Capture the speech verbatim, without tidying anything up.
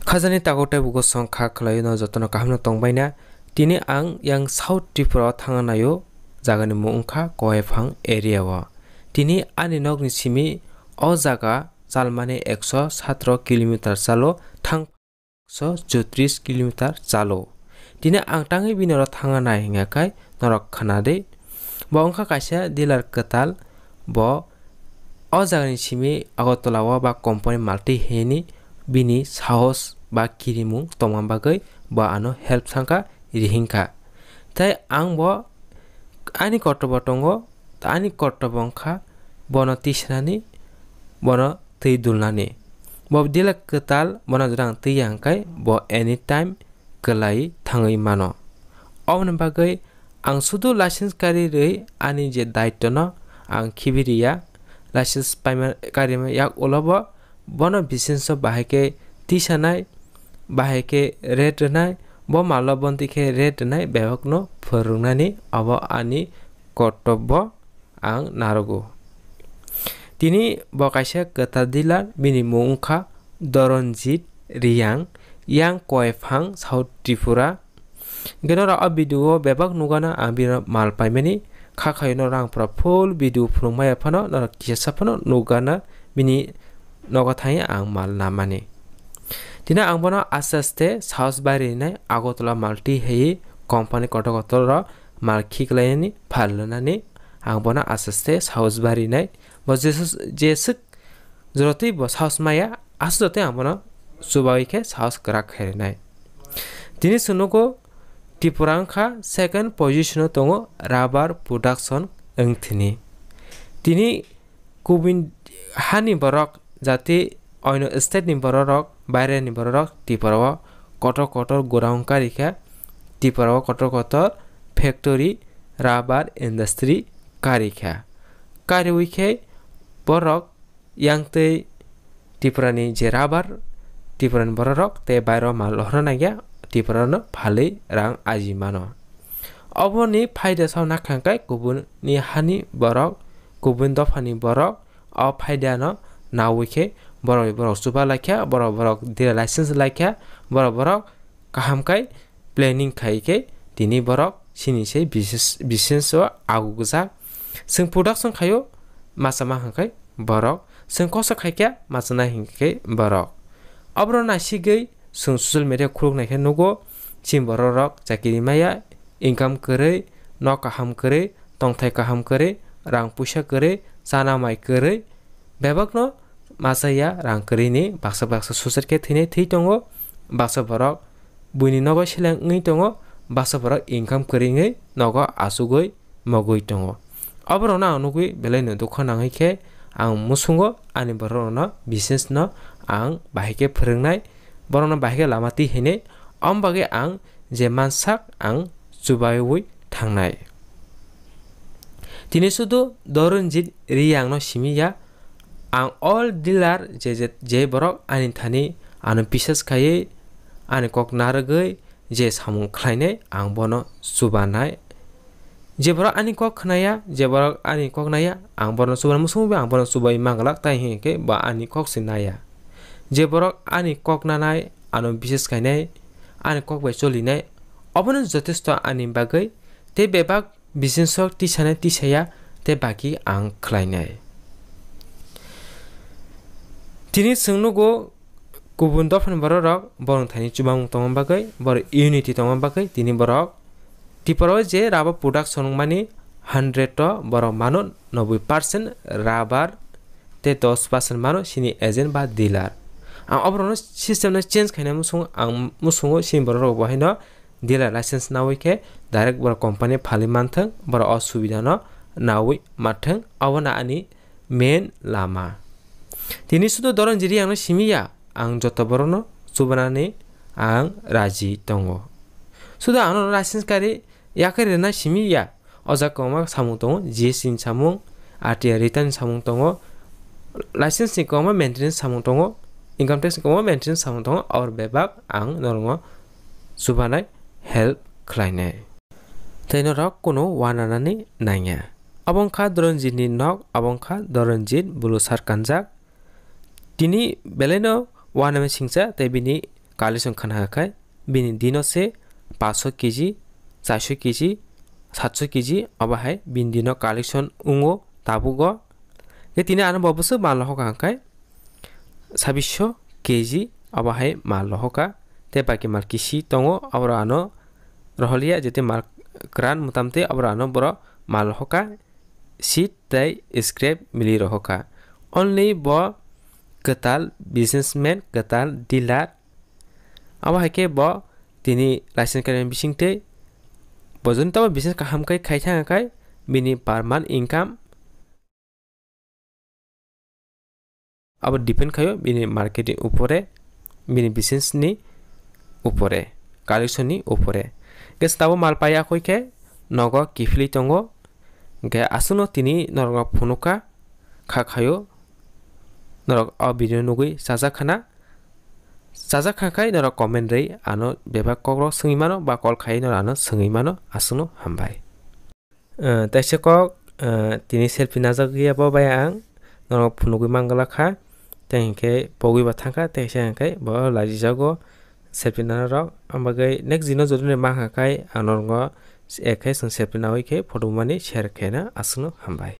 Khajani tago tei bugo song kha khwlaino jotono kaham no tongbaina. Tini ang yang South Tripura o thangna naio, jagani mung wngkha Koephang area o. Tini ani nokni simi o jaga chalmani ekso satro kilometer chalo, thang ekso chotris kilometer chalo. Tini ang tangwi bini oro thangna nai hingya khai norok khna di. Bo wngkha kaisa dealer kwtal, bo o jagani simi Agartala o ba company maltwi hini bini sahos ba kirimung tongma bagwi bo ano help sangkha, rihingkha. Tei ang bo ani kotor bo tongo, ani kotor bo wngkha bono tisanani, bono twi dulnani. Bo dealer kwtal, bono jora ang twi ya hwnkhe bo anytime kwlai thangwi mano. Oboni bagwi ang sudu license kari rwi ani je daitwno ang khibi riya. License paima karima yak ulo bo bono business o bahai khe tisanai, bahai khe rate rwnai, bo malo bontwi khe rate rwnai, bebakno phwrwngnani obo ani kortobbo ang narogo. Tini bo kaisa kwtal dealer, bini mung wngkha Doronjit Riyang, yang Koephang, South Tripura. Hingke norok o video o bebak nugana ang bini mal paimani, kha khayo norok ang pura full video phunukmaya phano norok kisa phano nugana bini nogo thangwi ang mal namani. Tini ang bono aste aste sahos bari rinai, Agartala maltwi haiwi company kotor kotor rok mal khiklainani, phalnani, ang bono aste aste sahos bari rinai. Bo jeswk, jeswk jorotwi bo sahos maya, aswk jotwi ang bono chubawi khe sahos kwrak khe rinai. Tini chwng nugo Tripura wngkha second position o tongo rubber production wngthini. Tini kubun hani borok jati oino state ni borok rok, baire ni borok rok Tripura o kotor kotor godown karikha, Tripura o kotor kotor factory, rubber industry karikha. Kariwi khe borok yang tei Tripura ni je rubber, Tripura ni borok rok tei bairo mal rohorna nangya, Tripura no phalwi rang aji mano. Oboni phaida sao nakha hwnkhe kubun ni hani borok, kubun dopha ni borok o phaida no nawi khe borok borok chuba laikha, borok borok dira license laikha, borok borok kaham khai planning khai khe tini borok sini se business, business o agujak. Chwng production khaio, masa ma hwnkhe borok. Chwng kosa khaikya, masa nai hwnkhe borok. Oborok naisigwi chwng social media khuluk naikhe nugo, chini borok rok chakiri maya, income kwrwi, nok kaham kwrwi, tongthai kaham kwrwi, rang puisa kwrwi, chana mai kwrwi, bebakno masa ya rang kwrwini baksa baksa suicide khe thwinai thwi tongo, baksa borok buini nogo seleng wngwi tongo, baksa borok income kwrwi wngwi nogo achugwi mogwi tongo. Oborokno ang nugwi belaino dukha nangwi khe ang musungo ani borokno business no ang bahai khe phwrwngnai, borokno bahai khe lama twi hinwi, om bagwi ang je mansak ang chubaiwi thangnai. Tini sudu Doronjit Riyang no simi ya, ang all dealer je, je, je borok ani thani ano bisas khaiwi ani kok narwgwi je samung khlainai ang bono chubanai. Je borok ani kok khnaya, je borok ani kok naya, ang bono chubanai muchungwi ang bono chubai manglak, tai hinkhe ba ani kok se naya. Je borok ani kok nanai, ano bisas khainai, ani kok bai cholinai, obono jotesto ani bagwi, tei bebak business o tisana tisaya tei baki ang khlainai. Tini chwng nugo kubun dophani borok rok borok thani chubamung tongma bagwi, borok unity tongma bagwi tini borok Tripura o je rubber production wngmani hundred o borok mano noboi percent rubber tei dos percent mano sini agent ba dealer. Ang oborokno system no change khaina muchungo, ang muchungo sini borok rok bo haino dealer license nawi khe direct borok company phalwi manthwng, borok o subida no nawi manthwng, obono ani main lama. Tini sudu Doronjit Riyang no simi ya, ang joto borok no chubanani ang raji tongo. Sudu ang no license kari yakarwi rwna simi ya, o jaga kwbangma samung tongo, G S T ni samung, R T I return ni samung tongo, license ni kwbangma maintenance samung tongo, income tax ni kwbangma maintenance samung tongo, aboni bebak ang norokno chubanai, help khlainai. Tei norok kunu uananani nangya. Abo wngkha Doronjit ni nok, abo wngkha Doronjit bulu sar kanjak. Tini belaino uanama singcha tei bini collection khna khai bini dino se paanch sho kg, char sho kg, saat sho kg obo hai bini dino collection wngo tabugo. Tei tini ano bo bwswk mal rohor kha hwnkhe sabbish sho kg obo hai mal rohor kha. Tei baki mal kisi tongo, aboro ano rohorliya, jete mal kwran mwtam tei aboro ano boro mal rohor kha. Seed tei scrap mili rohor kha. Only bo kwtal businessman, kwtal dealer. Abo hai khe bo tini license kainani bisingtwi bo joni tamo business kaham khe khai thang khai bini per month income abo depend khaio bini market ni upore, bini business ni upore, collection ni upore. Hwnkhe tabo mal paiya khoi khe nogo kiphilwi tongo. Hwnkhe aswkno tini norokno phunukha, kha khaio norok o video nugwi chajak khana. Chajak kha khai norok comment rwi ano bebak kokrok swngwi mano ba call khai norok ano swngwi mano. Aswkno hambai. Eh, teisa kok, eh, tini selfie najak ya bo bai ang norok phunugwi manglak kha. Tei hinkhe pogwi ba thangkha, teisa hinkhe bo lajijago selfie nanarok. Ang bagwi next dino jodi no mankha khai ang norokno ek khai chwng selfie nawi khe photo mani share khaina. Aswkno hambai.